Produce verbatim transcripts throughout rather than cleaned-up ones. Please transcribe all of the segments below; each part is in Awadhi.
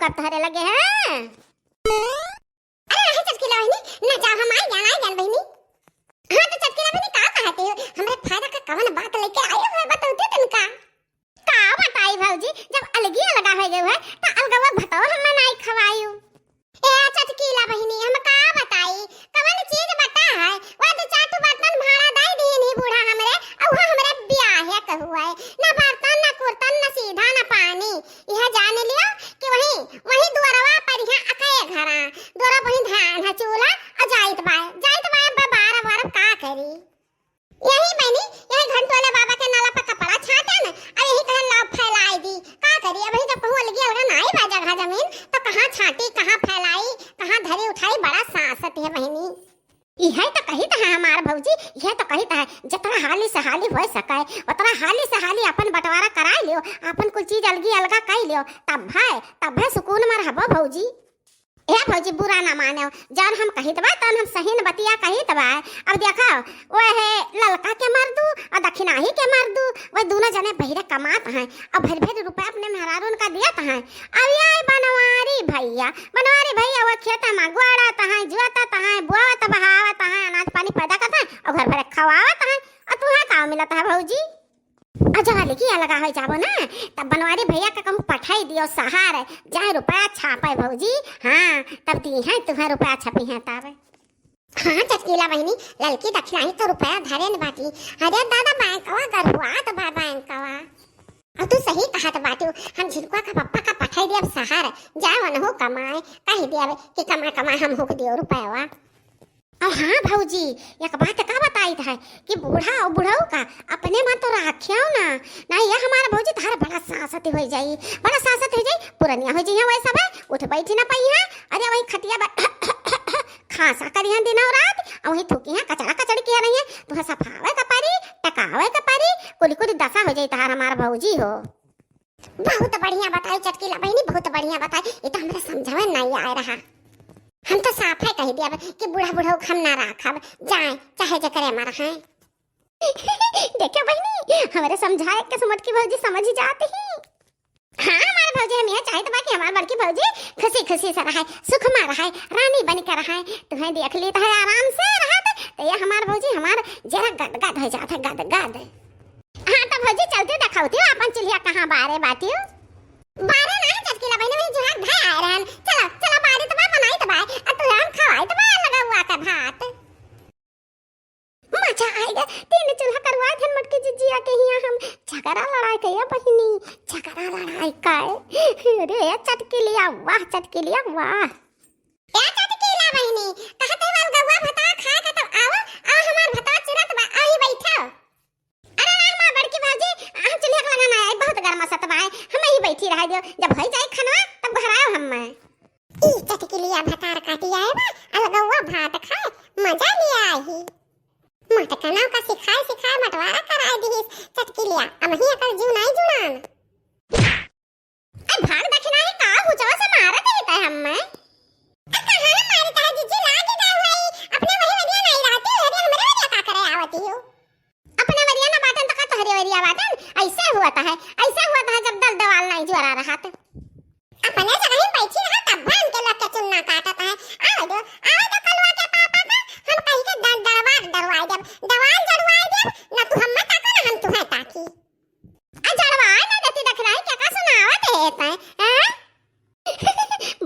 तब तोहरे लगे है। अरे नहीं चटकीला बहिनी, ना जाओ, हम आई जान, आई जान बहिनी। हाँ तो चटकीला बहिनी का कहते हो? हमरे फायदा का कवन बात लेके आए हो, बताओ तो तनका। का बताई भौजी, जब अलगी अलगा हो गए है तो अलगवा भतवा हमें नाई खवायु। ए चटकीला बहिनी, हम का बताई, कवन चीज बता है, वह दो चार ठो बर्तन भाड़ा दे दीन ही बूढ़ा हमरे, और वो हमरे ब्याह है कहू है, ना बर्तन, ना कुर्तन, ना सीधा, ना पानी। यह जान लियो कि वही, वही दुअरवा पर यहाँ अकए घरा, दुअरवा वही धान है, चूल्हा, और जाइत बाय, जाइत बाय, अब बारह बारह का करी। यही बहिनी, यही घंटोले बाबा के नाला पर कपड़ा छाटे न, और यही कहे लाओ फैलाई दी। का करी, अब यही जब कहूँ अलगी अलगा नाई बा जगह जमीन, तो कहाँ छाटी, कहाँ फैलाई, कहाँ धरी उठाई, बड़ा सासत है बहिनी। यह तो कहित है हमार भौजी, यह तो कहित है, जितना हाली से हाली हो सके, उतना हाली से हाली अपन बंटवारा कराई लियो, अपन कुल चीज अलगी अलगा कर लियो, तब है, तब है सुकून में रहबो भौजी। ए भौजी, बुरा ना मानो, जौन हम कहित बा, तौन हम सही न बतिया कहित बा। अब देखो, वह ललका के मर दू और दक्षिणाही के मर दू, वह दोनों जने बहिरे कमात हैं और भर भर रुपया अपने मेहरारून का दियत हैं। अब ये बनवारी भैया, बनवारी भैया वो खेत में गोड़त हैं, जोतत हैं, बोवत बहावत हैं, अनाज पानी पैदा करत हैं और घर भर खवावत हैं, और तुम्हें का मिलत है भौजी? आ जब अलगी अलगा हो जाबो ना, तब बनवारी भैया का कहूँ पठाई दियो शहर, जाए रुपया छापे भौजी। हाँ, तब दी हैं तुम्हें रुपया छपी हैं तब। हाँ चटकीला बहिनी, ललकी दक्षिणाही तो रुपया धरे न बाटी। अरे दादा, बैंकवा गरहुआत बा बैंकवा। और तू सही कहत बाटू, हम झिनकुआ का पप्पा का पठाई दियब शहर, जाए वनहु कमाए, कह दियब कि कमाए कमाए हम हुक दियो रुपया। और हाँ भौजी, एक बात का बताइत है कि बूढ़ा और बुढ़ऊ का अपने मन तो राखियो ना। नहीं, ये हमार भौजी तहार बड़ा सासत हो जाई, बड़ा सासत हो जाई, पुरनिया हो जाई है वही सब, उठ बैठी ना पाई है। अरे वही खटिया पर खांसा करी है दिन और रात, और वही थूकी है, कचड़ा कचड़ी किया रही है। तुम्हें सफावे का परी, टकावे का परी, कुली कुली दशा हो जाई तहार हमार भौजी हो। बहुत बढ़िया बताई चटकीला बहिनी, बहुत बढ़िया बताई। ये तो हमरा समझावे नहीं आए रहा। हम तो साफे कह दिया कि बूढ़ा बूढ़ा हम ना राखब, जाए चाहे जकरे मर हैं। देखो बहिनी, हमरे समझाए के से मोटकी भौजी समझ ही जाती ही। हाँ, हमार भौजी हम यह चाहित बा कि हमार बड़की भौजी खुशी खुशी से रहे, सुख में रहे, रानी बन के रहे। तुम्हें देख ली तो है आराम से रहत, तो ये हमार भौजी हमार जरा गदगद हो जात है, गदगद। हाँ तो भौजी चलती देखौती हो अपन चूल्हा कहाँ बारे बाटी हो। बारे नहीं चटकीला बहिनी, वही जुहार भाई आए रहन। चलो चलो, बारे तो बा, बनाई तो बा, आ तू हम खवाई तो बा लगौआ के भात। मजा आएगा, तीन चूल्हा करवा धन मोटकी जिज्जिया के हिया हम झगड़ा लड़ाई के ये बहिनी, झगड़ा लड़ाई का। अरे चटकीलिया वाह, चटकीलिया वाह। ए चटकीला बहिनी, कहते वाल गौआ भता खाए के तब आओ, आओ हमार भता चिरत बा, आई बैठो। अरे ना हमार बड़की भौजी, हम चूल्हा के लगा ना आई, बहुत गर्मा सत बा, हम यही बैठी रह दियो, जब होई जाए खनवा तब घर आयो हम मैं। ई चटकीलिया भतार काटी आए बा, अलगौआ भात खाए, मजा लिया आई। मटकनों का सिखाए सिखाए मटवारा कराए दिहिस चटकीलिया, अमही अकल जीव नाई जुड़ान। ए भाग दखिनाही का हुचवा से मारत है तय हम्मे। आ कहाँ मारत है जिज्जी, लागी गए हुई, अपने वही वरिया नाई रहती, अरे हमरे वरिया का करे आवती हो। अपने वरिया ना बाटन तो का तोहरे वरिया बाटन, ऐसे हुआ था है, ऐसे हुआ था जब दल दवाल नाई जोरा रहा तो। अपने जगह ही बैठी रहा तब हमके लोग के चुन्ना काटत है। आवे दो, आवे दो कलुआ के पापा का, हम कहीं के दल दरवार दरवाई देब, दवाल जड़वाई देब, ना तू हम्मे ताको ना हम तुहे ताकी। आ जड़वाए ना देती दखिनाही, के का सुनावत है तय, हैं?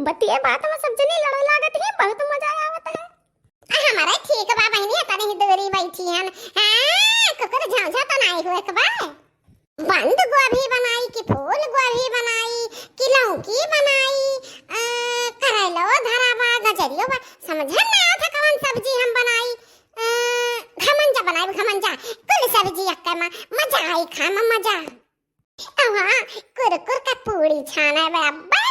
बतिये बात में सब जनी लड़े लागत है, बहुत मजा आवत है। आ हमारे ठीक बा बहिनी, तनी ही दूरी बैठी हन। हाँ, कुकुर झांझा तो नाई हुए के बा। बंद गोभी बनाई कि फूल गोभी बनाई कि लौकी बनाई, आ, करैलो धरा बा, गजरियो बा, समझे ना आवत है कौन सब्जी हम बनाई। आ, घमंजा बनाई, घमंजा, कुल सब्जी अक्के मा, मजा आई खाए मा, मजा। अवा कुरकुर का पूड़ी छाना बा, अब्बा,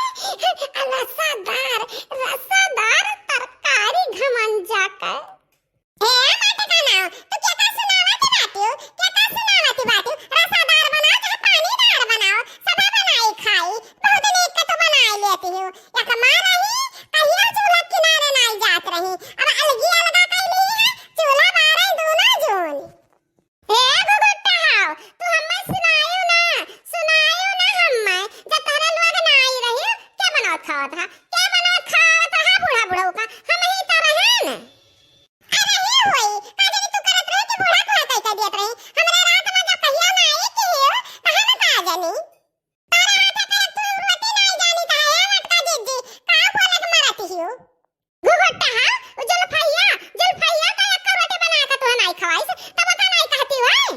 रसादार, रसादार तरकारी घमंजा का। हे माटे का नाव, तू के का सुनावत बाटियो? के का सुनावत बाटियो? रसादार बनाओ चाहे पानीदार बनाओ, सदा बनाई खाई। बहुत नीक के तू बनाई लेती हो। एक माँ रही, कहियो चूल्हा किनारे नाई जात रही। अब अलगी अलगा कई ली है, चूल्हा बारे दोनों जून। हे गुगुट्टा हाव, तू हम्मे सुनायु ना, सुनायु ना हम्मे, जब तोहरे लोग ना आई रही, के बनावत हवा? था। के बनावत खावत रहा बूढ़ा बुढ़ऊ का? हम ही तो रहन। अरे ही होई, का जानी तू करत रही कि बूढ़ा तोहे कई कह दियत रही। हमरे रात में जब कहिया ना आई कि हियो, त हम का जानी। तारे हाथे का एक ठो रोटी नाई जानी त है, ए मटका जिज्जी, का बोले के मरत हियो? घुघुट्टा हा, उ जुल्फैया, जुल्फैया का एक रोटी बना के तोहे नाई खवाइस, तब का नाई कहती होई?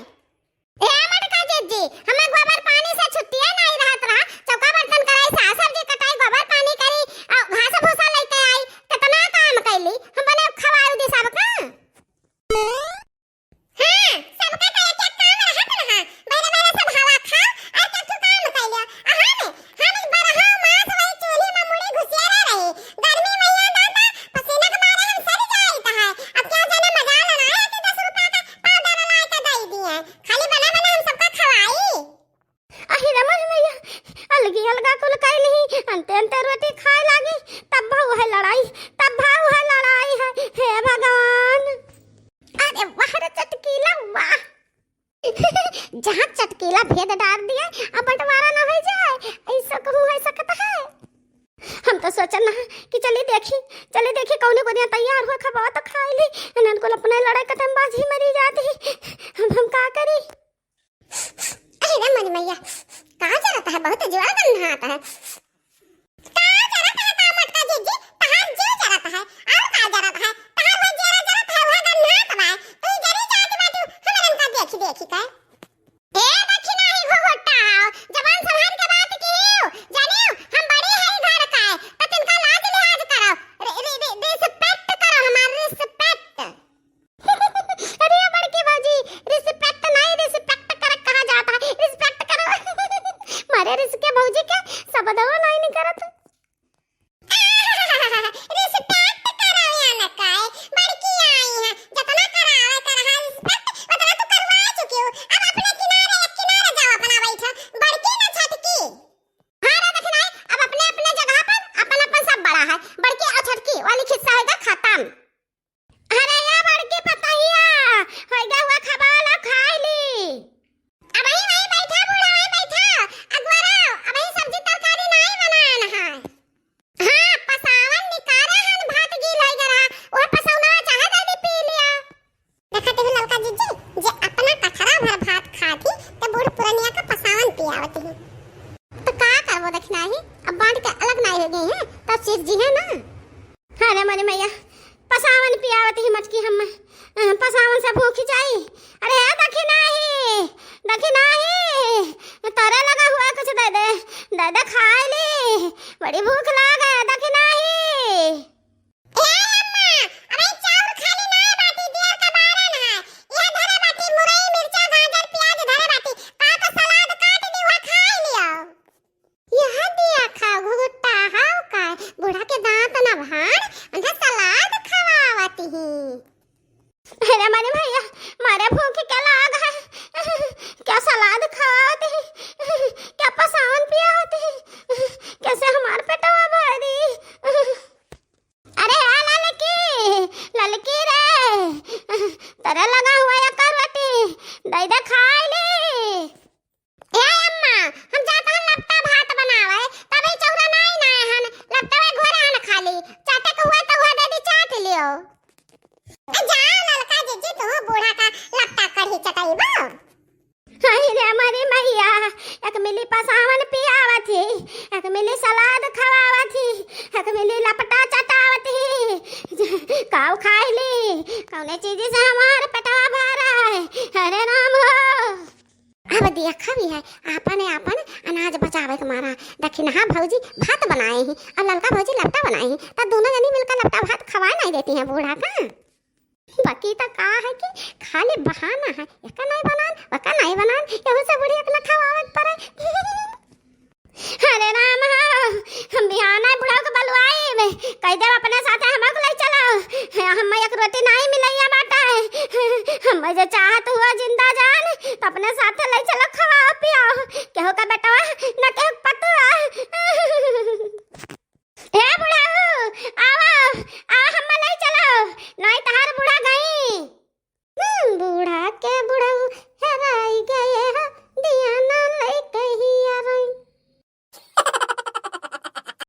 ए मटका जिज्जी, हमें गोबर पानी से छुट्टिए नाई रहत रहा, चौका बर्तन कराई, साग सब्जी कटाई, गोबर पानी करी, आ घास भूसा लेके आई, कितना काम कैली, हम बने खवाऊ दी सबका। हाँ, सबका तो एक एक काम रहत रहा। बहरे बहरे सब हवा खाओ और केथू काम कर लियो। आ हम, हम बरहा मास वही चूल्ही में मुड़ी घुसियारे रही। गर्मी में यहाँ दादा पसीना के मारे हम सड़ जाइत है। अब क्या जाने मजा लेना है कि दस रुपया का पाउडर ला के दे दिए। खाली बना बना हम सबका खवाई। अहि रे मोरी मैया, अलगी अलगा कुल कैली, अंते अंते रोटी खाए लागी, तब भाऊ है लड़ाई, तब भाऊ है लड़ाई है, हे भगवान। अरे वाह रे चटकीला वाह। जहाँ चटकीला भेद डार दिए, अब बंटवारा ना हो जाए, ऐसा कहूँ हो सकता है। हम तो सोचन ना कि चली देखी, चली देखी कौनो बढ़िया तैयार हुआ खबा तो खाई ली, इन्हन कुल अपने लड़ाई कटम बाजी मरी जाती, अब हम का करी? अरे रे मोरी मैया, का जरत है? बहुत जोर गन्हात है। का जरत है का मटका जिज्जी? तहार जीव जरत है, और का जरत है? तहार वो जेरा जरत है, वह गन्हात बा। तू जरी जात बाटू, हमरन का देखी देखी का। ए दखिनाही घुघुट्टा हो, जबान संभाल के बात कियो, जानियो, हम बड़ी है घर का, तो तिनका लाज लिहाज करो, रि-, रि-, रि-, respect करो, हमार respect। अरे बड़की भौजी, respect नहीं, respect करक कहा जाता है, respect करो। मारे रिस के भौजी के सबदवा नहीं निकरत। Respect करो या न काय, बड़की आई है, जतना करावे करहा respect, उतना तू करवा चुकी हो। अब अपने किनारे, एक किनारे जाओ, अपना बैठो, बड़की न छोटकी। हाँ रे दखिनाही, अब अपने अपने जगह पर अपन अपन सब बड़ा है, बड़की और छोटकी वाली खिस्सा होगा खत्म। अरे या बड़की पतहिया, होइगा हुआ खबाला खाई ली। अबही वही बैठा बूढ़ा, वही बैठा। अगुआरा, अबही सब्जी तरकारी नाई बनान है। हाँ, पसावन निकारे हन भात गील होइगा रहा, वह पसौना चाहे दे दी पी लिया। देखा तेहू ललका जिज्जी, जे अपना कठरा भर भात खाती, ते बूढ़ पुरनिया का पसावन पियावती है। तो का करबो दखिनाही, अब बांट के अलग नाई हो गई है, तब चीज जी है ना। अरे मोरी मैया, पसावन पियावत ही मटकी हम, अ, पसावन से भूख जाई। अरे हे दखिनाही, दखिनाही, तोरे लगा हुआ कुछ दे दे, दे दे खाए ली, बड़ी भूख लागे दखिनाही। ए अम्मा, अबे चाउर खाली ना बाटी, दियर का बारन है, यह धरे बाटी, मुरई, मिर्चा, गाजर, प्याज धरे बाटी, का तो सलाद काट दी, वह खाए लियो। यह दिया खाओ घुघुट्टा हाव का, बूढ़ा के दांत न भाड़, अंधा सलाद खवावत ही। अरे मोरी मैया, मारे भूख के लाग है, क्या सलाद खवावत ही, क्या पसावन पियावत ही, कैसे हमार पेटवा भरी। अरे ए ललकी, ललकी रे, तोरे लगा हुआ एक रोटी, दे दे खाए ली। ए अम्मा, हम जात हन लपटा भात बनावे, तबे चौरा नाई नाए हन, लपटवे घोरे हन खाली, चाटे के हुआ तो हुआ दे दी चाट लियो। ए जा ललका जिज्जी, तू बूढ़ा का लपटा कढ़ी चटइबो। हाय रे मोरी मैया, एक मिली पसावन पियावत ही, एक मिली सलाद खवावत ही, एक मिली लपटा चटावत ही। काऊ खाई ली, कौने चीज से हमार पेटवा भरा है? अरे राम हो। अब देखा भी है, आपन आपन अनाज बचावे के मारा दखिनहा भौजी भात बनाए ही और ललका भौजी लपटा बनाए ही, तो दोनों जनी मिलकर लपटा भात खवाए नहीं देती हैं बूढ़ा का। बाकी त का है कि खाली बहाना है, एका नहीं बनान, ओका नहीं बनान, यहू से बुढ़िया के ना खवावत पड़े। अरे राम हो, हम बिहान आए बुढ़ऊ के बलुआई में, कह देव अपने साथे हमको ले चलो, हम एक रोटी नहीं मिलैया बाटे, हम जो चाहत हुआ जिंदा जान, तो अपने साथे ले